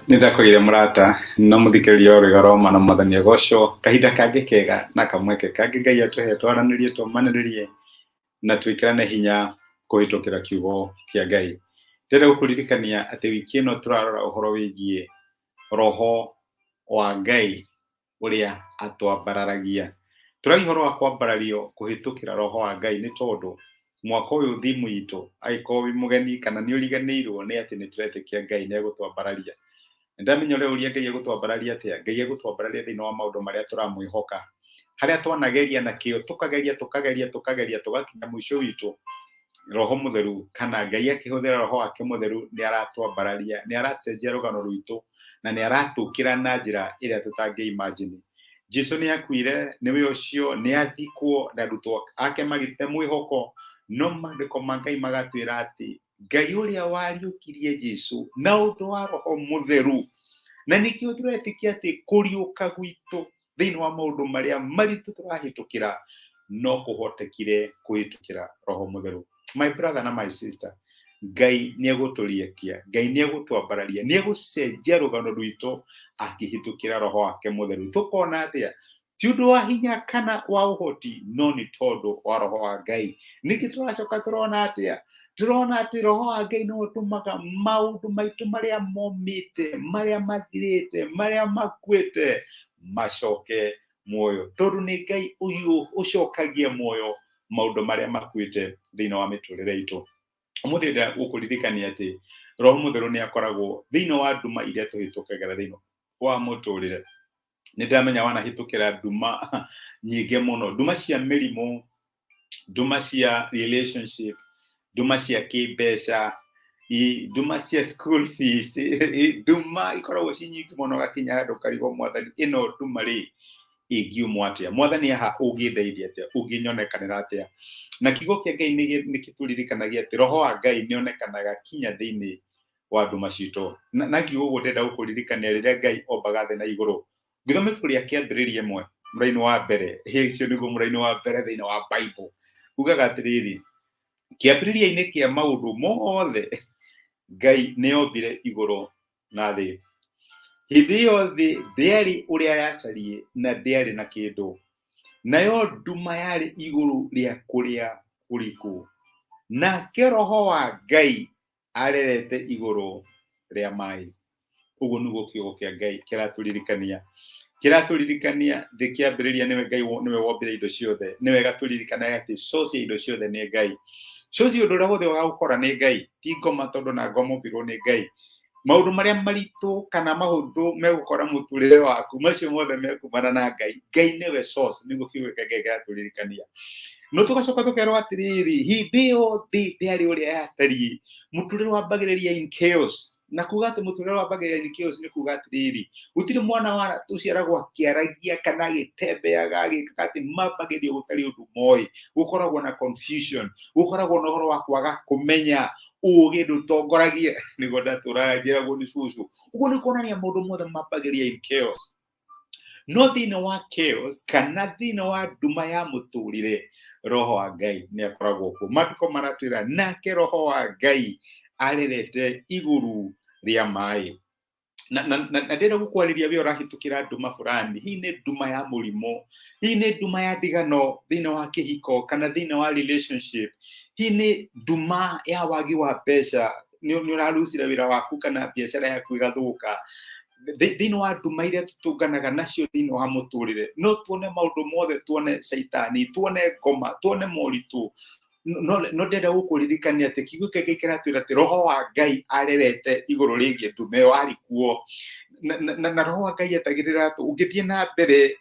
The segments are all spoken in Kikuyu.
Nĩ ndakwĩire mũrata na mũthikĩrĩria wa Rwĩga Roma na Mwathani agocwo kahinda kangĩ kega na kamweke kangĩ Ngai atũhe twaranĩrie tũmanĩrĩrie na twĩkĩrane hinya kũhĩtũkĩra kiugo kĩa Ngai. Ndĩrenda gũkũririkania atĩ wiki ĩno tũrarora ũhoro wĩgiĩ roho wa Ngai ũrĩa atwambararagia. Tũraria ũhoro wa kwambarario kũhĩtũkĩra roho wa Ngai nĩ tondũ mwaka ũyũ thimũ itũ angĩkorwo wĩ mũgeni kana nĩ ũriganĩirwo nĩ atĩ nĩ tũretĩkia Ngai nĩ egũtwambararia. Nĩ ndamenya ũrĩa Ngai egũtwambararia atĩa? Ngai egũtwambararia thĩinĩ wa maũndũ marĩa tũramwĩhoka. Harĩa twanageria na kĩo, tũkageria, tũkageria, tũkageria, tũgakinya mũico witũ, Roho Mũtheru kana Ngai akĩhũthĩra Roho wake Mũtheru nĩ aratwambararia, nĩ aracenjia rũgano rwitũ na nĩ aratũkĩra na njĩra ĩrĩa tũtangĩ imagine. Jesu nĩ akuire, nĩwe ũcio, nĩ athikwo na arutwo ake magĩte mwĩhoko, no maandĩko ma Ngai magatwĩra atĩ Ngai ũrĩa wariũkirie Jesu na ũndũ wa Roho Mũtheru, na nĩkĩo tũretĩkia atĩ kũriũka gwitũ thĩinĩ wa maũndũ marĩa maritũ tũrahĩtũkĩra no kũhotekire kũhĩtũkĩra Roho Mũtheru. My brother na my sister, Ngai nĩ egũtũriũkia, Ngai nĩ egũtwambararia, nĩ egũcenjia rũgano rwitũ akĩhĩtũkĩra Roho wake Mũtheru. Tũkona atĩa? Ti ũndũ wa hinya kana wa ũhoti, no nĩ tondũ wa Roho wa Ngai. Ningĩ tũracoka tũrona atĩa? Tũrona atĩ Roho wa Ngai nĩwe ũtũmaga maũndũ maitũ marĩa momĩte, marĩa mathirĩte, marĩa makuĩte macoke muoyo, tondũ nĩ Ngai ũyũ ũcokagia muoyo maũndũ marĩa makuĩte thĩinĩ wa mĩtũrĩre itũ. Ũmũthĩ ndĩrenda gũkũririkania atĩ Roho Mũtheru nĩ akoragwo thĩinĩ wa nduma iria tũhĩtũkagĩra thĩinĩ wa mũtũrĩre. Nĩ ndamenya wanahĩtũkĩra nduma nyingĩ mũno, nduma cia mĩrimũ, nduma cia relationship, nduma cia kĩmbeca, nduma cia school fees, nduma ikoragwo ci nyingĩ mũno gakinya handũ ũkarigwo Mwathani ĩno nduma rĩ ĩngiumwo atĩa, Mwathani haha ũngĩndeithia atĩa, ũngĩnyonekanĩra atĩa. Na kiugo kĩa Ngai nĩ gĩtũririkanagia atĩ Roho wa Ngai nĩ onekanaga kinya thĩinĩ wa nduma citũ. Na ngiuga ũguo ndĩrenda gũkũririkania rĩrĩa Ngai ombaga thĩ na igũrũ. Ngĩthoma ibuku rĩa Kĩambĩrĩria ĩmwe mũraini wa mbere, ũcio nĩguo mũraini wa mbere thĩinĩ wa Bible, ugaga atĩrĩrĩ, kĩambĩrĩria-inĩ kĩa maũndũ mothe Ngai nĩ ombire igũrũ na thĩ. Hĩndĩ ĩyo thĩ ndĩarĩ ũrĩa yatariĩ na ndĩarĩ na kĩndũ, nayo nduma yarĩ igũrũ rĩa kũrĩa kũriku, nake Roho wa Ngai arerete igũrũ rĩa maĩ. Ũguo nĩguo kiugo kĩa Ngai kĩratũririkania. Kĩratũririkania thĩ kĩambĩrĩria nĩwe Ngai nĩwe wombire indo ciothe. Nĩwe gatũririkanaga atĩ source ya indo ciothe nĩ Ngai. Source ya ũndũ ũrĩa wothe ũgagũkora nĩ Ngai, ti ngoma tondũ na ngoma ũmbirwo nĩ Ngai. Maũndũ marĩa maritũ kana mahũthũ megũkora mũtũrĩre waku, macio mothe mekumana na Ngai. Ngai nĩwe source, nĩguo kiugo kĩa Ngai kĩratũririkania. No tũgacoka tũkerwo atĩrĩrĩ, hĩndĩ ĩyo thĩ ndĩarĩ ũrĩa yatariĩ, mũtũrĩre wambagĩrĩria in chaos. Na kuga atĩ mũtũrĩre wambagĩrĩria in chaos nĩ kuga atĩrĩrĩ, gũtirĩ mwana wa ũciaragwo akĩaragia kana agĩtembeaga agĩkaga atĩ mambagĩrĩria gũtarĩ ũndũ moĩ. Gũkoragwo na confusion, gũkoragwo na ũhoro wa kwaga kũmenya, ũgĩ ndũtongoragia, nĩguo ndatũraga njĩragwo nĩ cũcũ. Ũguo nĩ kuonania maũndũ mothe mambagĩrĩria in chaos. No thĩinĩ wa chaos kana thĩinĩ wa nduma ya mũtũrĩre, Roho wa Ngai nĩ akoragwo kuo. Maandĩko maratwĩra nake Roho wa Ngai arerete igũrũ rĩa maĩ. Na ndĩrenda gũkwarĩria we ũrahĩtũkĩra nduma fulani, hihi nĩ nduma ya mũrimũ, hihi nĩ nduma ya ndigano thĩinĩ wa kĩhiko kana thĩinĩ wa relationship, hihi nĩ nduma ya wagi wa mbeca, nĩ ũrarucire wĩra waku kana biacara yaku ĩgathũka. Thĩinĩ wa nduma iria tũtũnganaga nacio thĩinĩ wa mũtũrĩre, no tuone maũndũ mothe, tuone caitani, tuone ngoma, tuone moritũ, no ndĩrenda gũkũririkania atĩ kiugo kĩa Ngai kĩratwĩra atĩ Roho wa Ngai arerete igũrũ rĩgiĩ nduma ĩyo, arĩ kuo. Na Roho wa Ngai etagĩrĩra atĩ ũngĩthiĩ na mbere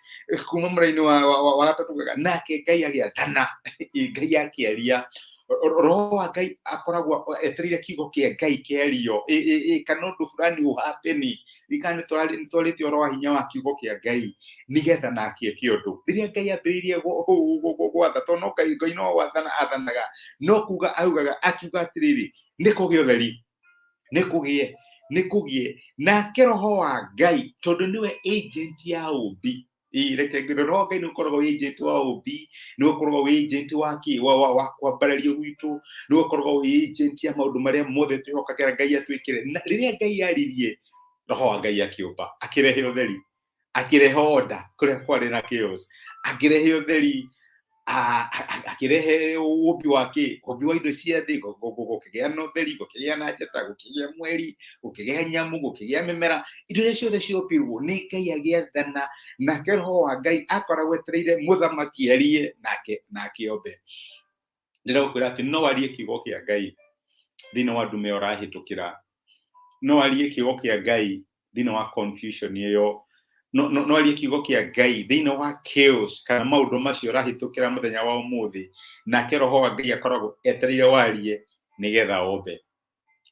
kuma mũraini wa gatatũ ugaga, nake Ngai agĩathana, Ngai akĩaria. Roho wa Ngai akoragwo etereire kiugo kĩa Ngai kĩario, kana ũndũ fulani ũhapeni, kana nĩ twarĩtie ũhoro wa hinya wa kiugo kĩa Ngai nĩgetha nake eke ũndũ. Rĩrĩa Ngai ambĩrĩirie gwatha, tondũ no Ngai, Ngai no gwathana athanaga, no kuga augaga, akiuga atĩrĩrĩ, nĩ kũgĩe ũtheri, nĩ kũgĩe, nĩ kũgĩe. Nake Roho wa Ngai, tondũ nĩwe agent ya ũmbi, reke ngwĩre, Roho wa Ngai nĩ ũkoragwo wĩ agent wa ũmbi, nĩ ũkoragwo wĩ agent wa kĩ, wa kwambarario gwitũ, nĩ ũkoragwo wĩ agent ya maũndũ marĩa mothe twĩhokagĩra Ngai atwĩkĩre. Na rĩrĩa Ngai aririe, Roho wa Ngai akĩũmba, akĩrehe ũtheri, akĩrehe order kũrĩa kwarĩ na chaos, akĩrehe ũtheri, akĩrehe ũmbi wa kĩ, ũmbi wa indo cia thĩ, gũkĩgĩa na ũtheri, gũkĩgĩa na njata, gũkĩgĩa mweri, gũkĩgĩa nyamũ, gũkĩgĩa mĩmera, indo iria ciothe ciombirwo nĩ Ngai agĩathana, nake Roho wa Ngai akoragwo etereire mũthamaki arie nake nake ombe. Ndĩrakwĩra atĩ no arie kiugo kĩa Ngai thĩinĩ wa ndume ĩyo ũrahĩtũkĩra, no arie kiugo kĩa Ngai thĩinĩ wa confusion ĩyo, no arie kiugo kĩa Ngai thĩinĩ wa chaos kana maũndũ macio ũrahĩtũkĩra mũthenya wa ũmũthĩ, nake Roho wa Ngai akoragwo etereire warie nĩgetha ombe.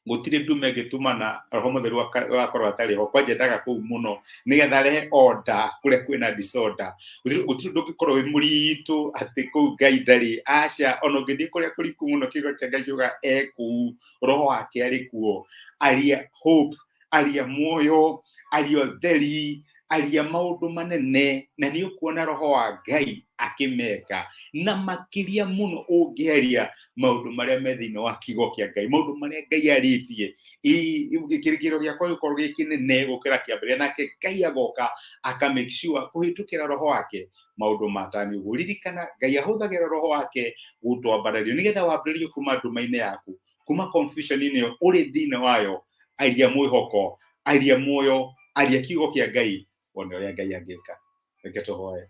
Gũtirĩ ndume ĩngĩtumana Roho Mũtheru agakorwo atarĩ ho. Kwanja endaga kũu mũno nĩgetha arehe order kũrĩa kwĩna disorder. Gũtirĩ ũndũ ũngĩkorwo wĩ mũritũ atĩ kũu Ngai ndarĩ. Aca, ona ũngĩthiĩ kũrĩa kũriku mũno kiugo kĩa Ngai kiugaga e kũu, Roho wake arĩ kuo. Aria hope, aria muoyo, aria ũtheri, aria maũndũ manene, na nĩ ũkuona Roho wa Ngai akĩmeka. Na makĩria mũno ũngĩaria maũndũ marĩa me thĩinĩ wa kiugo kĩa Ngai, maũndũ marĩa Ngai arĩtie, kĩrĩkĩrĩro gĩakwa gĩkorwo gĩ kĩnene gũkĩra kĩambĩrĩria, nake Ngai agoka aka make sure kũhĩtũkĩra Roho wake maũndũ matani ũguo. Ririkana Ngai ahũthagĩra Roho wake gũtwambararia nĩgetha wambĩrĩrie kuma nduma-inĩ yaku, kuma confusion-inĩ ĩyo ũrĩ thĩinĩ wayo, aria mwĩhoko, aria muoyo, aria kiugo kĩa Ngai, wone ũrĩa Ngai angĩka. Reke tũhoe.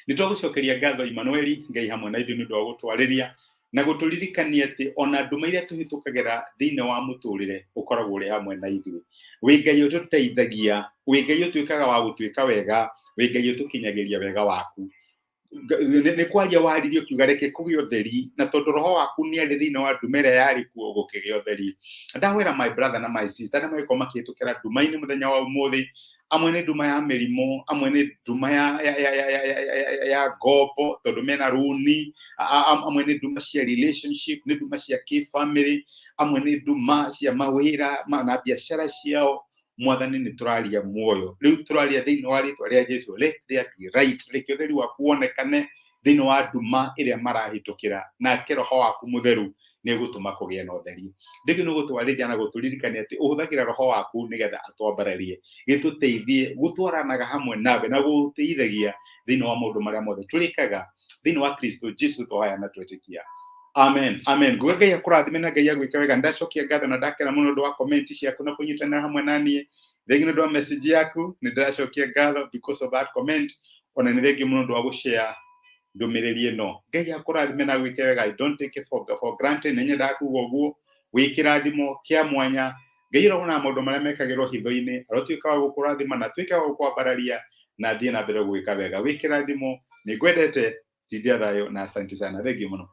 Nĩ twagũcokeria ngatho Immanueli, Ngai hamwe na ithuĩ nĩ ũndũ wa gũtwarĩria na gũtũririkania atĩ ona nduma iria tũhĩtũkagĩra thĩinĩ wa mũtũrĩre ũkoragwo ũrĩ hamwe na ithuĩ. Wĩ Ngai ũtũteithagia, wĩ Ngai ũtuĩkaga wa gũtuĩka wega, wĩ Ngai ũtũkinyagĩria wega waku. Nĩ kwaria waririe ũkiuga reke kũgĩe ũtheri, na tondũ Roho waku nĩ arĩ thĩinĩ wa nduma ĩrĩa yarĩ kuo gũkĩgĩa ũtheri. Ndawĩra my brother na my sister arĩa magĩkorwo makĩhĩtũkĩra nduma-inĩ mũthenya wa ũmũthĩ, amwe nĩ nduma ya mĩrimũ, amwe nĩ nduma ya ngombo tondũ mena runi, amwe nĩ nduma cia relationship, nĩ nduma cia kĩ-family, amwe nĩ nduma cia mawĩra na biacara ciao. Mwathani, nĩ tũraria muoyo rĩu, tũraria thĩinĩ wa rĩtwa rĩa Jesu, let there be light, reke ũtheri waku wonekane thĩinĩ wa nduma ĩrĩa marahĩtũkĩra, nake Roho waku Mũtheru nĩ egũtũma kũgĩe na ũtheri. Rĩngĩ nĩ ũgũtwarĩria na gũtũririkania atĩ ũhũthagĩra Roho waku nĩgetha atwambararie, gĩtũteithie gũtwaranaga hamwe nawe na gũgũtĩithagia thĩinĩ wa maũndũ marĩa mothe tũrĩkaga thĩinĩ wa Kristo Jesu twahoya na twetĩkia. Amen. Amen. Nguga Ngai akũrathime na Ngai agwĩke wega. Ndacokia ngatho na ndakena mũno ũndũ wa comment ciaku na kũnyitanĩra hamwe na niĩ. Thengi nĩ ũndũ wa message yaku, nĩ ndĩracokia ngatho because of that comment. Ona nĩ thengi mũno ũndũ wa gũshare ndũmĩrĩri ĩno. Ngai akũrathime na agwĩke wega. I don't take it for granted. Nĩ nyendaga kuga ũguo. Wĩ kĩrathimo kĩa mwanya. Ngai aroona maũndũ marĩa mekagĩrwo hitho-inĩ, arotuĩka wa gũkũrathima na atuĩke wa gũkwambararia na athiĩ na mbere gũgwĩka wega. Wĩ kĩrathimo, nĩ ngwendete, tindia thayũ na asante sana. Thengiũ mũno.